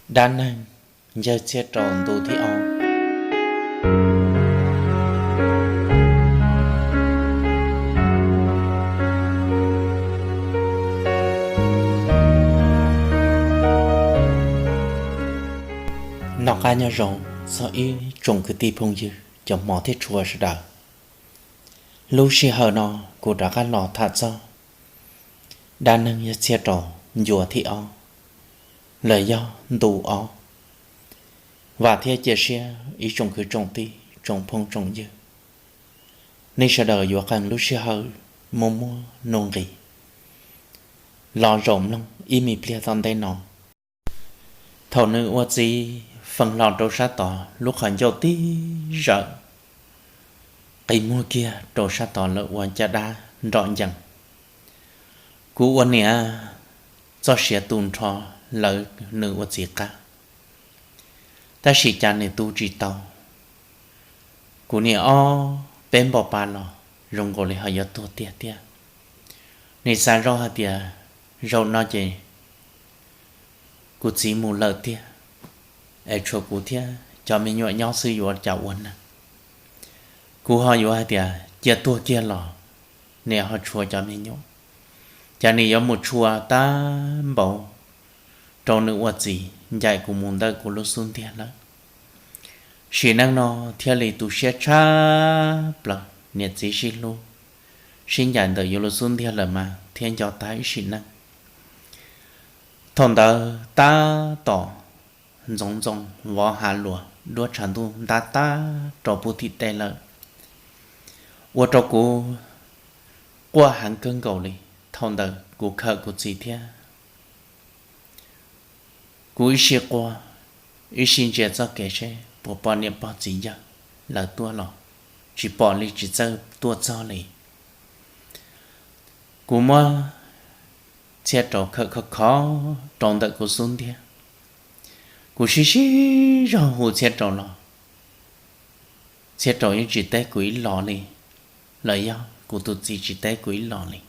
Dab neeg yawg Txhiaj Raus ntu thib ob. Noj qab nyob zoo txog ib tsoom kwv tij phooj ywg cov hmov thiab tshua sawv daws. Lub sij hawm no kuv rov qab los tham txog dab neeg yawg Txhiaj Raus ncua thib ob, los yog ntu ob. Vam thiab cia siab ib tsoom kwv tsoom tij tsoom phooj tsoom ywg, nej sawv daws yuav qee lub sij hawm muaj muaj nuj nqis los zaum mloog ib me pliag tom ntej no. Thaum nws ua txiv feej hlo rau sab tod lub qhov ncauj tib zawm, qi muag kiag rau sab tod lawv ua caj dab nrom ncees. Kuv ua niam txoj sia tu nrho lawv nws ua txiv qab, tab sis cas nws tu tsis tau. Kuv niam ob peb npau pa los zoo nkaus li ho yuav tuag tiag tiag. Nws xav zoj hais tias zaum no ces kuv txiv mus lawm tiag, es tshuav kuv thiab cov me nyuam nyob xwb yuav cas ua neeg. Kuv ho yuav hais tias cia tuag kiag los, nws ho tshuav cov me nyuam, ces nws yuav mus tshua tag npaum rau nws ua txiv ncaim kuv mus ntawm kuv lub xub ntiag lawm. Sim neej no thiaj li tu siab tshaj plaws, niam txiv sib hlub sib ncaim ntawm yus lub xub ntiag lawm mas thiaj nco tag ib sim neej. Thaum ntawd tab tom ntxoov ntxoo vov hav luas duab tshav ntuj ntab tab rau puv thim tej lawm, ua rau kuv quaj heev kawg nkaus li. Thaum ntawd kuv khawm kuv txiv thiab kuv ib sij quaj, ib sij ntsia txoj kev seb puas pom niam pog txiv yawg lawv tuaj los tsis pom li, tsis txawj tuaj txog li. Kuv muab Txhiaj Raus khawm khov khov rau ntawm kuv xub ntiag, kuv sib sib zog hu Txhiaj Raus los, Txhiaj Raus yeej tsis teb kuv ib los li, los yog kuv tus txiv tsis teb kuv ib los li.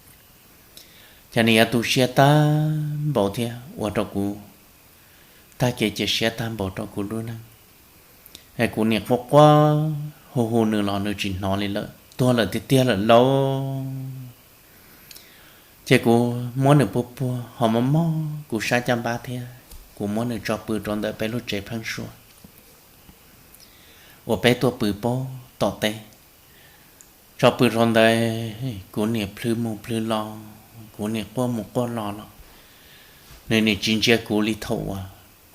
Ces nws yuav tu siab tag npaum thiab ua rau kuv tag kev cia siab tag npaum rau kuv lub neej. Es kuv niam quaj quaj hu hu nws los nws tsis hnov li lawm, tuag lawm tiag tiag lawm lauj. Ces kuv muab nws puag puag ho mob mob kuv sab caj npab thiab kuv muab nws tso pw rau ntawm peb lub tsev pheeb suab uas peb tuaj pw pab tom teb. Tso pw rau ntawd, kuv niam plhws mus plhws los, kuv niam quaj mus quaj los los, nws nim tsis ntsia kuv li thaum uas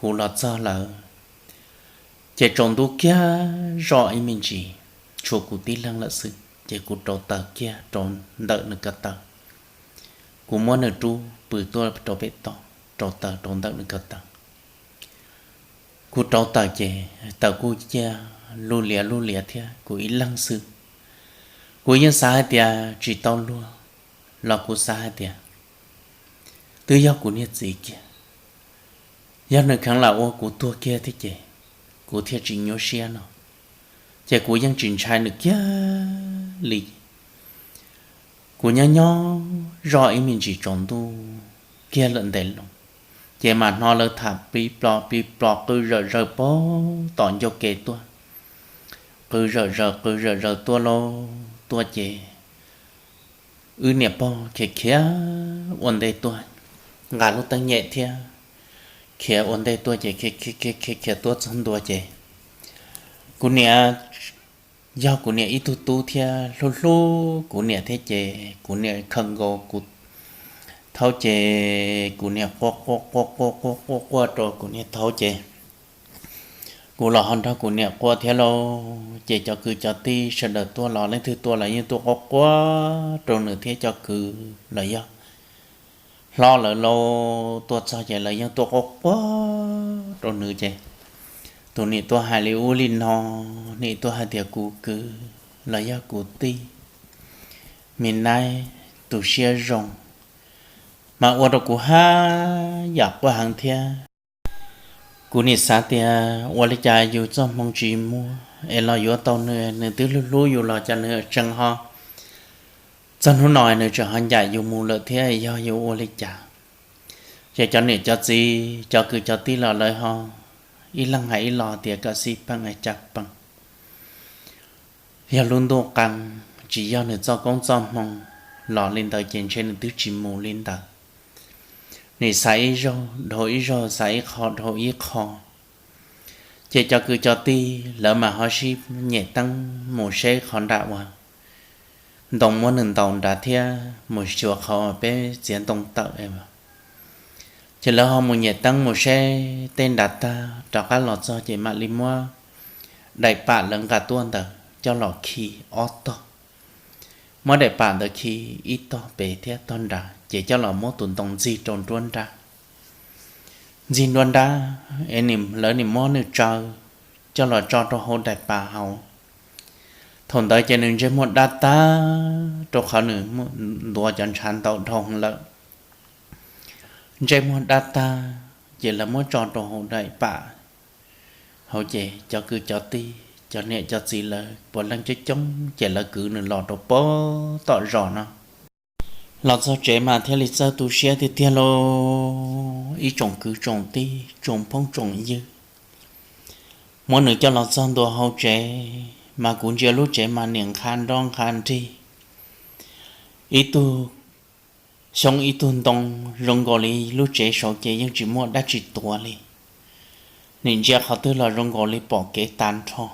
kuv los txog lawm. Ces tsaus ntuj kiag zoj ib me ntsis, tshuav kuv tib leeg lawm xwb, ces kuv rauv taws kiag rau ntawm nws ko taw. Kuv muab nws rub pw tuaj rau pem toj, rauv taws rau ntawm nws ko taw. Kuv rauv taws ces taws kuj ciaj lub liab lub liab thiab kuv ib leeg xwb. Kuv yeej xav hais tias tsis tau luag, los kuv xav hais tias twb yog kuv niag txiv kiag, yog nws kheev lam ua kuv tuag kiag thiab ces kuv thiaj tsis nyuaj siab no. Ces kuv yeej tsis ntshai nws kiag li. Kuv nyob nyob zoj ib me ntsis tsaus ntuj kiag lawm ntev loo, ces mam hnov lawv tham pib plo pib plo qw zawm zaws pag tom ncauj ke tuaj. Qw zawm zaws qw zawm zaws tuaj lauj tuaj ces wb niam pog khiav khiav ua ntej tuaj, nqa lub teeb nyem thiab khiav ua ntej tuaj ces khiav khiav khiav tuaj txog ntua ces kuv niam, yog kuv niam ib tug tub thiab hlub hlub kuv niam thiab ces kuv niam khawm nkaus kuv thaub ces kuv niam quaj quaj quaj quaj quaj quaj quaj rau kuv niam thaub ces kuv los ho nrog kuv niam quaj thiab lauj. Ces cov kwv cov tij sawv daws tuaj los leej twg tuaj los yeej tuaj quaj quaj rau nws thiab cov kwv los yog hlob lawv lauj, tuaj txog ces lawv yeej tuaj quaj quaj rau nws ces tus nim tuaj hais li ub li no, nim tuaj hais tias kuv kwv los yog kuv tij, me naib tus siab zoo, mas ua rau kuv haj yam quaj heev thiab. Kuv nim xav tias ua li cas yus txoj hmoo tsis muaj es los yuav tau nws, nws twb hlub hlub yus los cas nws tseem ho, txog hnub no nws tseem ho ncaim yus mus lawm thiab, yog yus ua li cas. Ces cov niam cov txiv cov kwv cov tij los lawv ho ib leeg hais ib lo tias kom xij peem es caj peem. Yog lub ntuj qee, tsis yog nws txoj koob txoj hmoo los li ntawd ces ntshe nws twb tsis mus li ntawd. Nws xav ib zaug dhau ib zaug, xav ib qho dhau ib qho. Ces cov kwv cov tij lawv mas ho sib nyem teeb mus seb qhov nram uas ntoo muab nws ntaus nrad thiab mus xyuas qhov peb txiav ntoo tawm. Ces lawv ho mus nyem teeb mus seb tej nrad tag rov qab los txog ces mam li muab daim pam lawv nqa tuaj ntawd coj los khi ob tog. Muab daim pam ntawd khi ib tog pem thiab tog nrad ces coj los muab tus ntoo ntxig rau nruab nrab. Ntxig nruab nrab es lawv nim muab nws tsaws coj los tso rau hauv daim pam hauv. Thaum ntawd ces nws ntsej muag dab tag rau qhov nws ntuav cov ntshav ntau dhau lawm. Ntsej muag dab tag ces lawv muab tso rau hauv daim pam hauv ces cov kwv cov tij cov niam cov txiv lawv puav leej coob coob ces lawv kwv nws los rau pem tom zos no. Los txog tsev mas thiaj li txawj tu siab tiag tiag lauj, ib tsoom kwv tsoom tij tsoom phooj tsoom ywg. Muab nws coj los txog ntua hauv tsev mas kuv ntsia lub tsev mas niam nqha nroj nqha nrig, ib tug xyoob ib tug ntoo zoo nkaus li lub tsev saud ces yeej tsis muaj dab tsi tuav li. Nim ntsia qhov twg los zoo nkaus li pom kev tag nrho,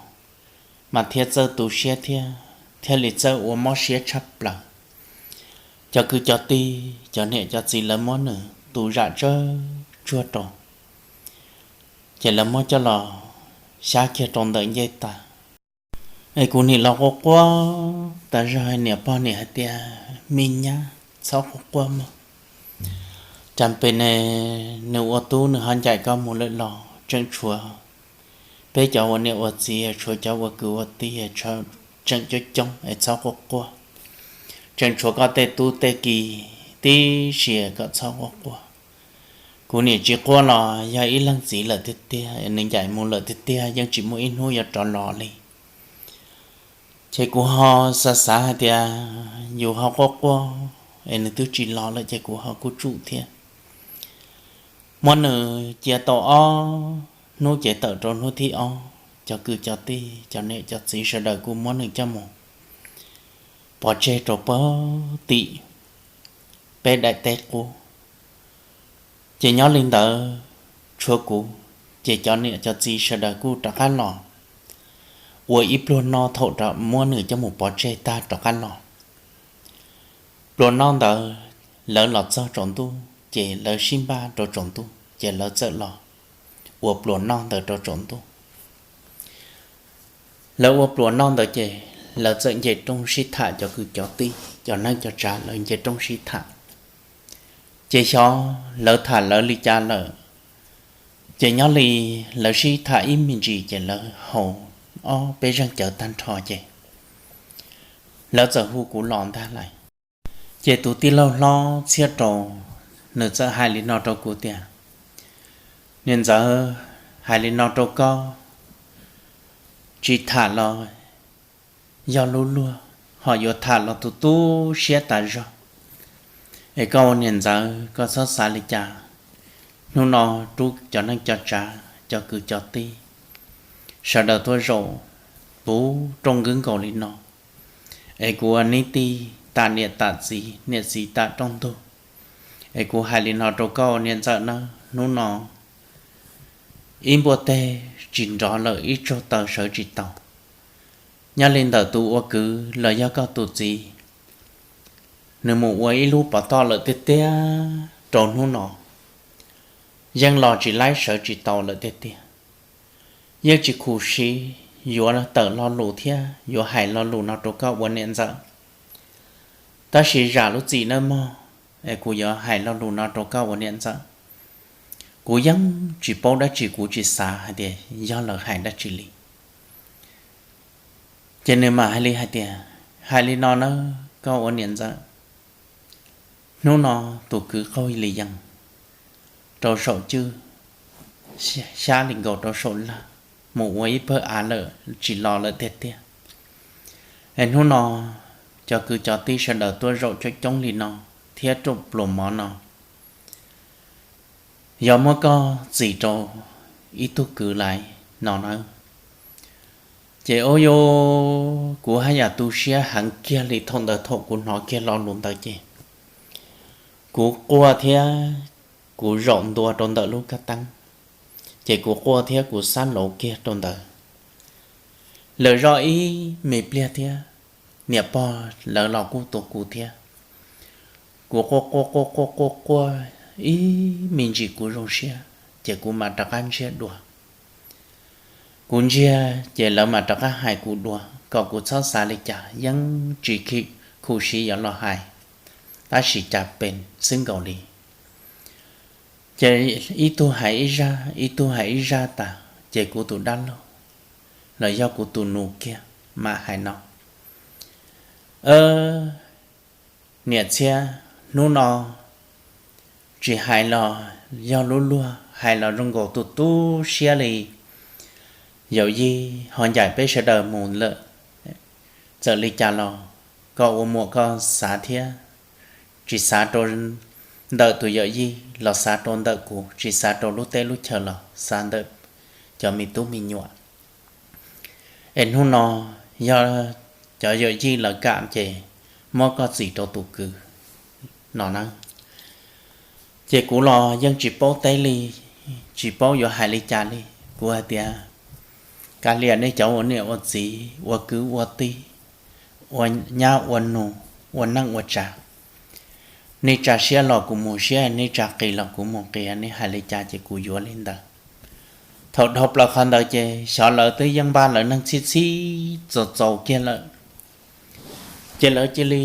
mas thiaj txawj tu siab thiab thiaj li txawj ua mob siab tshaj plaws. Cov kwv cov tij cov niam cov txiv lawv muab nws tu zam tsawg tsuag rau, ces lawv muab coj los xyab kiag rau ntawm ncej tas. Es kuv nim los quaj quaj tas zog, niam pog nim hais tias, me nyab, txhob quaj quaj mog. Cas pem ne, nws ua tub nws ho ncaim koj mus lawm los tseem tshuav peb cov ua niam ua txiv, tshuav cov ua kwv ua tij tseem coob coob es txhob quaj quaj. Tseem tshuav koj tej tub tej ki tib si, kom txhob quaj quaj. Kuv nim tsis quaj los yog ib leeg txiv lawm tiag tiag, nws ncaim mus lawm tiag tiag yeej tsis muaj ib hnub yuav rov los li. Ces kuv ho xav xav hais tias yus ho quaj quaj es nws twb tsis los lawm ces kuv ho kuj tsum thiab. Muab nws cia tau ob hnub ces tawm rau hnub thib ob, cov kwv cov tij cov niam cov txiv sawv daws kuj muab nws coj mus pov tseg rau pem tim peb daim teb qub. Ces nyob li ntawd, tshuav kuv, ces cov niam cov txiv sawv daws kuj rov qab los ua ib pluag noj thaum muab nws coj mus pov tseg tag rov qab los. Pluas noj ntawd lawv los txog tsaus ntuj ces lawv sib npaj rau tsaus ntuj ces lawv txawm los ua pluas noj ntawd rau tsaus ntuj. Lawv ua pluas noj ntawd ces lawv txawm nce rooj sib tham, cov kwv cov tij cov neej cov tsav lawv nce rooj sib tham. Ces xyov lawv tham lawv li cas lawm, ces nyob li lawv sib tham ib me ntsis ces lawv haus ob peb zeeg cawv tag nrho ces lawv txawm hu kuv los ntag lauj. Ces tus tij laug hlob Txhiaj Rau, nws txawm hais li no rau kuv tias, niam ntxawm, hais li no rau koj, tsis tham los yog lub luag, ho yuav tham los tu tu siab tas zog. Es koj ua niam ntxawm koj txhob xav li cas. Hnub no rub cov neej cov tsav cov kwv cov tij sawv daws tuaj zaum puv rooj nkwb nkaus li no, es kuv ua neb tij tam niam tam txiv, niam txiv tam rooj ntug. Es kuv hais li no rau koj ua niam ntxawm nawb, hnub no ib npuaj teg tsis nrov lawm, ib tsaug taw sawv tsis tau. Nyob li ntawm tus ua kwv los yog koj tus txiv, nws mus ua ib lub pov toj lawm tiag tiag rau hnub no, yeej los tsis laib sawv tsis tau lawm tiag tiag. Yeej tsis khuv xim yuav tawm lo lus thiab yuav hais lo lus no rau koj ua niam ntxawm. Tab sis zam lub txim nawb mog, es kuv yuav hais lo lus no rau koj ua niam ntxawm. Kuv yeej tsis paub dab tsi, kuv tsis xav hais tias yog lawv hais dab tsi li. Ces nws mam hais li hais tias, hais li no nawb koj ua niam ntxawm, hnub no tus kwv qaug li yees rau saum cwj, xyab li nkaus rau saum laj, mus ua ib pawg av lawm tsis los lawm tiag tiag. Es hnub no cov kwv cov tij sawv daws tuaj zaum coob coob li no thiab rooj pluas mov no, yog muab koj txim rau ib tug kwv lawm no na. Ces ua rau kuv haj yam tu siab heev kiag li thaum ntawd, thaum kuv hnov kiag lo lus ntawd ces kuv quaj thiab kuv zaum ntua rau ntawm lub kab teeb, ces kuv quaj thiab kuv xab lauv kiag rau ntawd. Lawm zoj ib me pliag thiab, niam pog lawv los kuj tua kuv thiab. Kuv quaj quaj quaj quaj quaj quaj ib me ntsis kuv zoo siab, ces kuv mam rov qab ntsiag dua. Kuv ntsiag ces lawv mam rov qab hais kuv dua kom kuv txhob xav li cas, yeej tsis khuv xim yuav los hais, tab sis cas pes xwb nkaus li. Ces ib tug hais ib zaj, ib tug hais ib zaj tas, ces kuv tus dab laug los yog kuv tus nus kiag mam hais no: Niam Txhiab, hnub no tsis hais los yog lub luag, hais los zoo nkaus tus tu siab li. Yawm yij ho ncaim peb sawv daws mus lawm, txawm li cas los koj ua muam koj xav thiab, tsis xav rau ntawm tus yawm yij los xav rau ntawm kuv, tsis xav rau lub teb lub chaw los xav ntawm cov me tub me nyuam. Es hnub no yog cov yawm yij lawv kam ces muab koj txim rau tus kwv no na. Ces kuv los yeej tsis paub teb li, tsis paub yuav hais li cas li. Kuv hais tias, Kav liam, nej cov ua niam ua txiv, ua kwv ua tij, ua nyab ua nus, ua neej ua tsav, nej tsa siab los kuv mus siab, nej tsa qis los kuv mus qis, nej hais li cas ces kuv yuav li ntawd. Thaum dhau plaws qhov ntawd ces xyov lawv twb yeej npaj lawv neeg txhij txhij txaus txaus kiag lawm, ces lawv cia li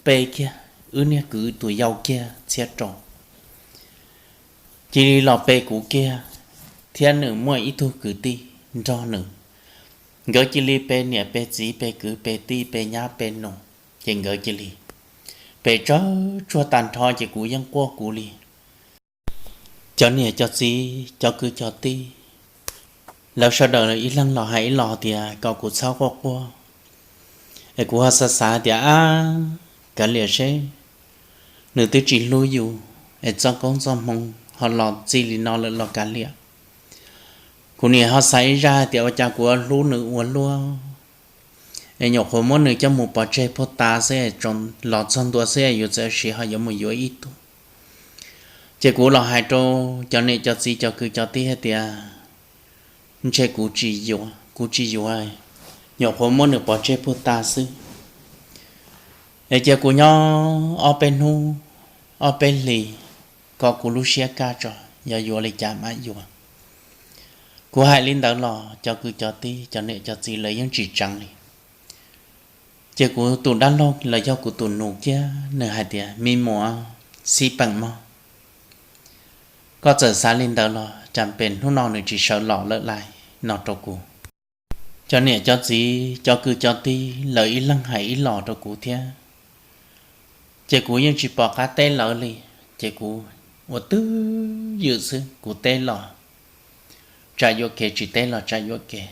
pe kiag wb niag kwv tus yau kiag Txhiab rau, cia li los pe kuv kiag, thiab nws muaj ib tug kwv tij nrog nws. Nkawd cia li pe niam pe txiv pe kwv pe tij pe nyab pe nus, ces nkawd cia li pe tsawg tsuag tag nrho ces kuv yeej quaj kuv li. Cov niam cov txiv cov kwv cov tij, lawv sawv daws ib leeg los hais ib los tias kom kuv txhob quaj quaj. Es kuv ho xav xav tias, Ab, kav liam seb, nws twb tsis hlub yus es txoj koob txoj hmoo ho los txij li no lawm los kav liam. Kuv niam ho xav ib zaj tias ua cas kuv hlub nws ua luaj es nyuam qhuav muab nws coj mus pov tseg puag ta xwb, los txog ntua xwb yuav txawm siv ho yuav mus yuav ib tug. Ces kuv los hais rau cov niam cov txiv cov kwv cov tij hais tias, Ntshe kuv tsis yuav, kuv tsis yuav, nyuam qhuav muab nws pov tseg puag ta xwb. Es cia kuv nyob ob peb hnub ob peb hlis, kom kuv lub siab kaj tso, yog yuav li cas mam yuav. Kuv hais li ntawd los cov kwv cov tij cov niam cov txiv lawv yeej tsis tseev li. Ces kuv tus dab laug los yog kuv tus nus kiag nws hais tias, Me muam, xij peem mog, koj txawm xav li ntawd los cas pem hnub no nws tsis sawv los lawm lauj, no rau kuv. Cov niam cov txiv cov kwv cov tij lawv ib leeg hais ib los rau kuv thiab, ces kuv yeej tsis pom qab teb lawv li. Ces kuv ua twj ywm xwb, kuv teb los tsam yuam kev, tsis teb los tsam yuam kev.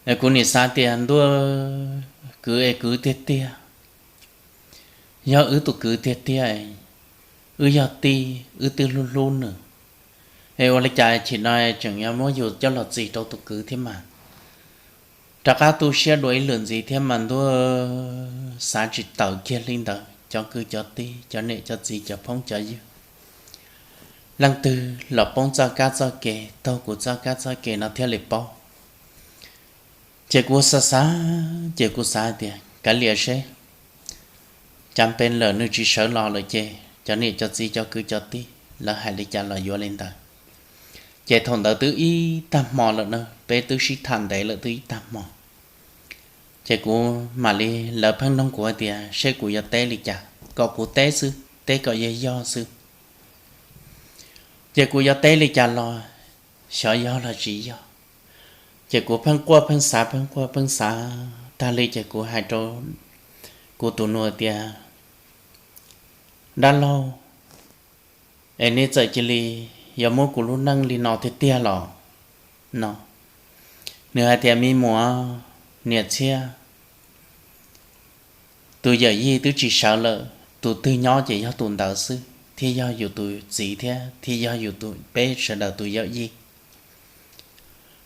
Es kuv nim xav tias ntuj, kwv es kwv tiag tiag, yog wb tus kwv tiag tiag, wb yog tij wb twb hlub hlub nws, es ua li cas chim no tseem yuav muab yus coj los txis rau tus kwv thiab mas. Rov qab tu siab dua ib lwm ntxiv thiab mas ntuj, xav tsis tawm kiag li ntawd. Cov kwv cov tij cov niam cov txiv cov phooj cov ywg, leej twg los poob txoj kab txoj ke, taug kuv txoj kab txoj ke no thiaj li paub. Ces kuv xav xav, ces kuv xav hais tias kav liam seb, cas pem lawm nws tsis sawv los lawm ces cov niam cov txiv cov kwv cov tij lawv hais li cas los yuav li ntawd. Ces thaum ntawd twb ib tag hmo lawm na, peb twb sib tham ntev lawm twb ib tag hmo. Ces kuv mam li, lawv pheej nug kuv hais tias seb kuv yuav teb li cas, kom kuv teb xwb, teb kom yog yog xwb. Ces kuv yuav teb li cas los xyov yog los tsis yog. Ces kuv pheej quaj pheej xav, pheej quaj pheej xav tag li ces kuv hais rau kuv tus nus tias, Dab laug, es nej txawm cia li yuav muab kuv lub neej li no tiag tiag los? No nws hais tias, Me muam, niam Txhiab, tus yawm yij twb tsis sawv lawm, tus twg nyob ces yog tus ntawd xwb. thiaj yog yus tus txiv thiab thiaj yog yus tus, peb sawv daws tus yawm yij.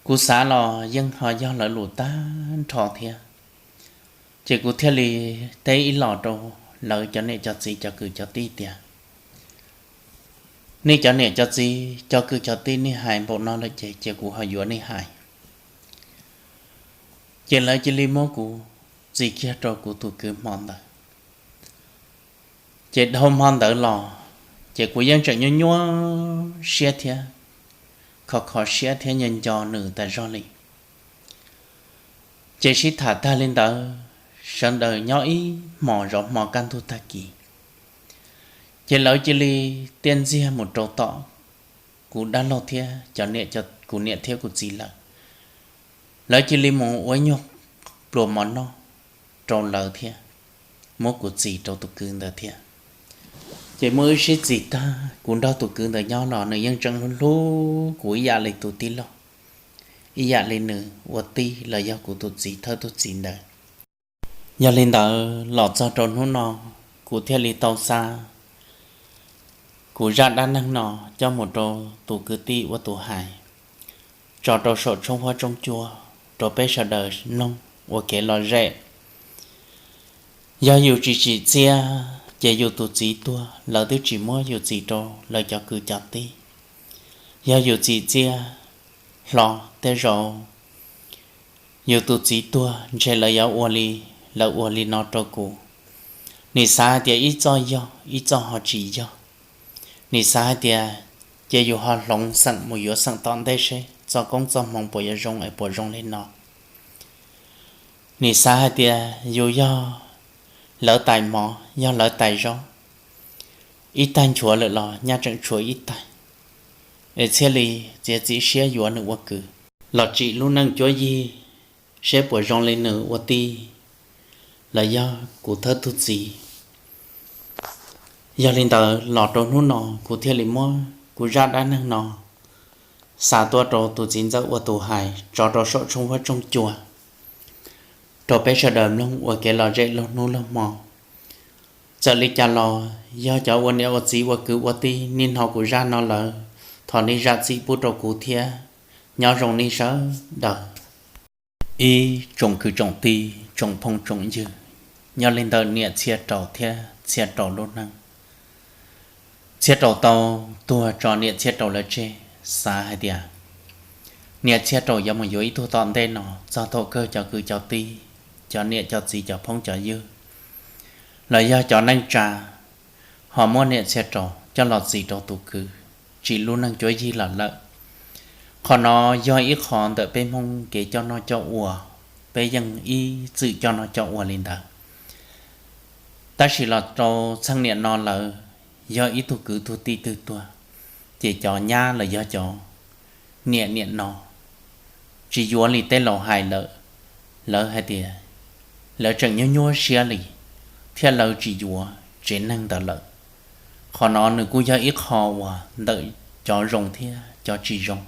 Kuv xav los yeej ho yog lawv lus tag nrho thiab, ces kuv thiaj li teb ib los rau lawv cov niam cov txiv cov kwv cov tij tias, nej cov niam cov txiv cov kwv cov tij nej hais npaum no lawm ces, ces kuv ho yuav nej hais. Ces lawv cia li muab kuv txis kiag rau kuv tus kwv hmo ntawd. Ces dhau hmo ntawd los, ces kuv yeej tseem nyuaj nyuaj siab thiab kho kho siab thiab nco nco nws tas zog li. Ces sib tham tag li ntawd, sawv daws nyob ib hmos zov hmo kaj ntug tag kis, ces lawv cia li tiaj ntxiag mus rau tom kuv dab laug thiab cov, kuv niam thiab kuv txiv lawm. Lawv cia li mus ua ib nyuag pluas mov noj rau lawv thiab muab kuv txis rau tus kwv ntawd thiab. Ces muab wb sib txis tag, kuv nrog tus kwv ntawd nyob los nws yeej tseem hlub hlub kuv ib yam li tus tij laug, ib yam li nws ua tij los yog kuv tus txiv thawj tug txiv ntawd. Yog li ntawd los txog rau hnub no, kuv thiaj li tau xa kuv zaj dab neeg no coj mus rau tus kwv tij ua tus hais, tso rau saum tshooj huab tshooj cua rau peb sawv daws mloog ua kev lom zem. Yog yus tsis tsim txiaj, ces yus tus txiv tuag lawv twb tsis muab yus txis rau lawv cov kwv cov tij. Yog yus tsim txiaj hlo, tej zaum yus tus txiv tuag ntshe lawv yuav ua li, lawv ua li no rau kuv. Nim xav hais tias ib txoj yog ib txoj ho tsis yog. Nim xav hais tias cia yus ho hloov xeem mus yuav xeem tom ntej seb txoj koob txoj hmoov puas yuav zoo es puas zoo li no. Nim xav hais tias yus yog lawv tais mov yog lawv tais zaub, ib tag nchuav lawm los nyaj tseem tshuav ib tag, es thiaj li txiav txim siab yuav nws ua kwv los tsim lub neej cuab yig seb puas zoo li nws ua tij los yog kuv thawj tug txiv. Yog li ntawd los rau hnub no kuv thiaj li muab kuv zaj dab neeg no xa tuaj rau tus txiv ntxawm ua tus hais tso rau saum tshooj huab tshooj cua rau peb sawv daws mloog ua kev lom zem laug hnub laug hmo. Txawm li cas los yog cov ua niam ua txiv ua kwv ua tij nej hnov kuv zaj no lawm, thov nej zam txim pub rau kuv thiab. Nyob zoo nej sawv daws. Ib tsoom kwv tsoom tij tsoom phooj tsoom ywg, nyob li ntawm niam Txhiaj Raus thiab Txhiaj Raus lub neej. Txhiaj Raus tau tuag tso niam Txhiaj Raus lawv tseg, xav hais tias niam Txhiaj Raus yuav mus yuav ib tug tom ntej no txog thaum kawg cov kwv cov tij, cov niam cov txiv cov phooj cov ywg los yog cov neej tsa ho muab niam Txhiaj Raus coj los txis rau tus kwv tsim lub neej cuab yig los lawm. Qhov no yog ib qho ntawm peb Hmoob kev coj noj coj ua, peb yeej ib txwm coj noj coj ua li ntawd. Tab sis los rau txheej niam no lawv yog ib tug kwv tug tij twg tuag, ces cov nyab los yog cov niam niam no tsis yuav li tej laus hais lawm, lawv hais tias lawv tseem nyuaj nyuaj siab li thiab lawv tsis yuav tsev neeg ntawd lawm. Qhov no nws kuj yog ib qho uas ntawm cov zoo thiab cov tsis zoo,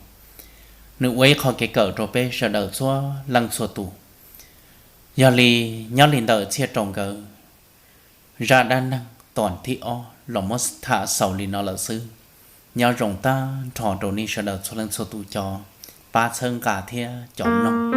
nws ua ib qho kev kawm rau peb sawv daws txhua leej txhua tus. Yog li, nyob li ntawm Txhiaj Raus nkawd zaj dab neeg tom thib ob los muab tham xaus li no lawm xwb. Nyob zoo tag nrho rau nej sawv daws txhua leej txhua tus cov pab txhawb nqa thiab cov mloog.